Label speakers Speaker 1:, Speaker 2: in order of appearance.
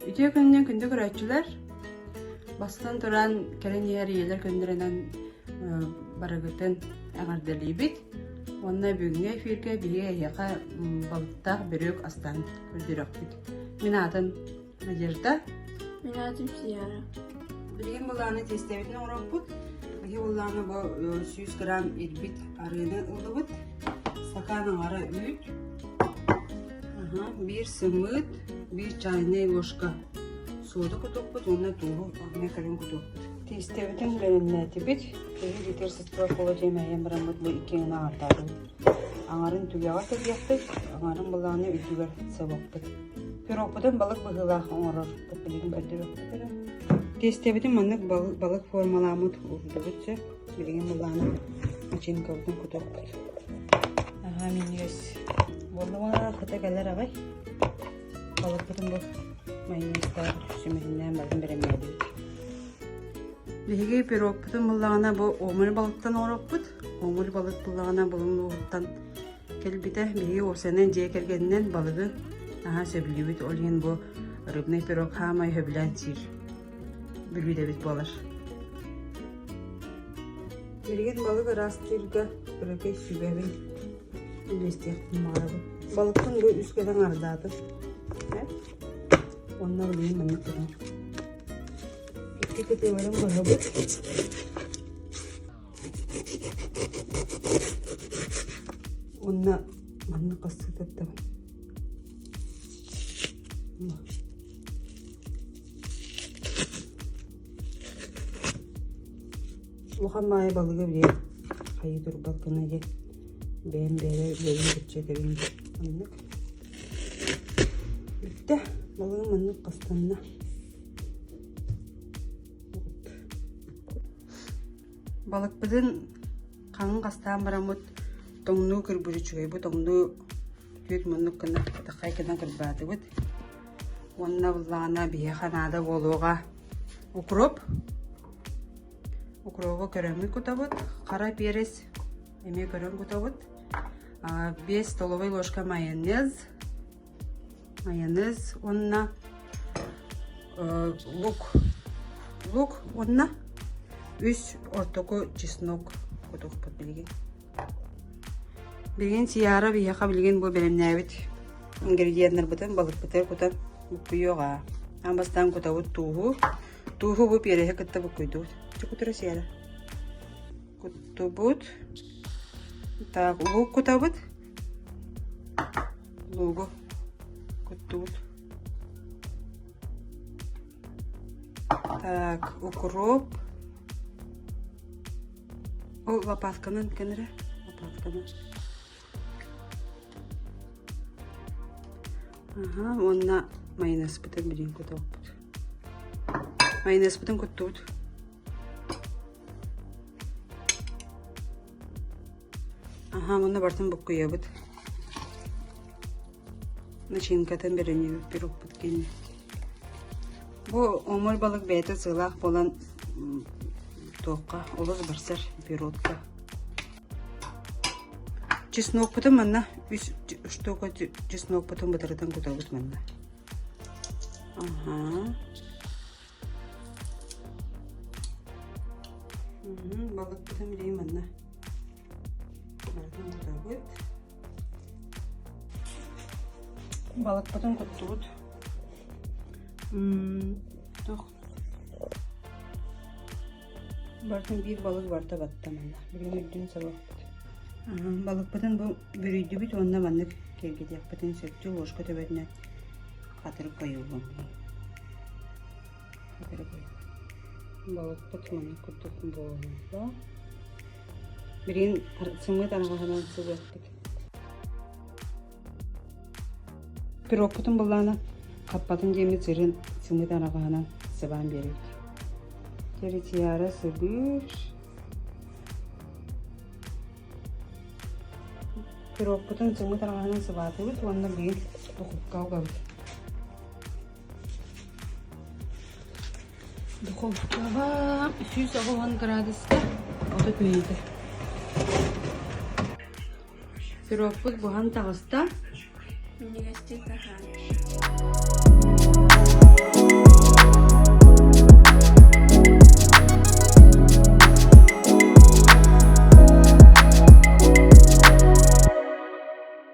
Speaker 1: Үтүө күнүнэн күндү көрөөччүлэр! Бастатан туран, кэлэн иһэр ийэлэр күннэринэн барыгытын эҕэрдэлиибит. Уонна бүгүҥҥү эфиргэ биһиги эһиэхэ балыктаах бөрүөк астаан көрдөрүөхпүт. Мин аатым Надежда.
Speaker 2: Мин аатым Сияра.
Speaker 1: Билигин былааны тиэстэбитин оҥороппут. Биһи былааны бу 100 грамм ирбит арыыны ыллыбыт. Стакан аҥара үүт. Биир сымыыт, биир чайная ложка суода кутуохпут уонна тууһу эмиэ көрөн кутуохпут. Тиэстэбитин бэлэмнээтибит. Биһи литр сыстыбат буола диэмэйэн бараммыт бу икки гына аҥардаатыбыт. Аҥарын түгэҕэр кэбиэхпит, аҥарын былааны үрдүгэр сабыахпыт. Пирогпутун балык быһыылаах оҥорор билигин көрдөрүөхпүт эрэ. Тиэстэбитин маннык балык, балык формаламмыт уурдубут сөп. Билигин былааны начинкабытын кутуохпут. Аһаа минньигэс буолла хата кэлэр аҕай. Балыкпытын бу майонезтаах сүмэһиннээн барытын бэлэмнээтибит. Биһиги пирогпутун буллаҕына бу омуль балыктан оҥоруохпут. Омуль балык буллаҕына булун лууһуттан Кэлбитэ, биһиги уопсайынан дьиэ кэргэнинэн балыгы наһаа сөбүлүүбүт, ол иһин бу рыбный пирог хаамай сөбүлээн сиир бүлүүдэбит буолар. Билигин балык ыраастыырга кыракый сүбэбин үллэстиэхпин баҕарабын. Балыкпын бу үс гынан ардаатым. Уонна билигин маннык гынан. Икки кытыыларын быһабыт. Уонна маннык хасыытаттабын. Улахан маайа балыгы били хайыы турбат гына диэн бэйэм бэйэ бэйэм кэпсэтэбин маннык. Бүттэ. Балыгым маннык хастанна. Балыкпытын хаҥын хастаан бараммыт тоҥнуу кырбыыр үчүгэй. Бу тоҥнуу түөрт муннук гына кытаххай гына кырбаатыбыт. Уонна быллаҕына биһиэхэ наада буолуоҕа укроп. Укробу көрөммүт кутабыт. Хара перец эмиэ көрөн кутабыт. Биэс столовай ложка майонез. Майонез уонна лук лук уонна үс ортоку чеснок кутуохпут билигин. Билигин Сияра биһиэхэ билигин бу бэлэмнээбит ингредиеннарбытын балыкпытыгар кутан буккуйуоҕа. Аан бастаан кутабыт тууһу. Тууһу бу переһи кытта буккуйдубут. Чэ кутура Сияра. Куттубут. Так, лук кутабыт. Лугу куттубут. Так, укроп. Ол лопатканан кэнэрэ. Лопатканан. Аха, уонна майонезпытын билин кутуохпут. Майонезпытын куттубут. Аһаа, уонна барытын буккуйабыт. Начинкатын бөрөнүбүт пирогпут кэннэ. Бу омур балык бэйэтэ сыалаах буолан туохха олус барсар пирогка. Чеснокпутун манна үс штука чеснокпутун бытарытан кутабыт манна. Аһаа. Балыкпытын билигин манна барытын кутабыт. Балыкпытын куттубут. Туох барытын биир балык барыта батта манна. Билигин үрдүн сабыахпыт. Балыкпытын бу бүрүйдүбүт уонна маннык киэргэтиэхпитин сөптүү ложка төбөтүнэн хатырык ойуулуом. Балыкпыт маннык курдук буолла. Билигин сымыыт араҕаһынан сыбыахпыт. Пирогпутун былаана хаппатын диэммит сырын сымыыт араҕаһынан сыбаан биэрэбит. Теритиара сыбыыр. Пирогпутун сымыыт араҕаһынан сыбаатыбыт уонна билигин духуопка угабыт. Духовкаҕа 180 градуска 30 мүнүүтэ. Пирогпут буһан таҕыста.
Speaker 2: Минньигэстик аһаан.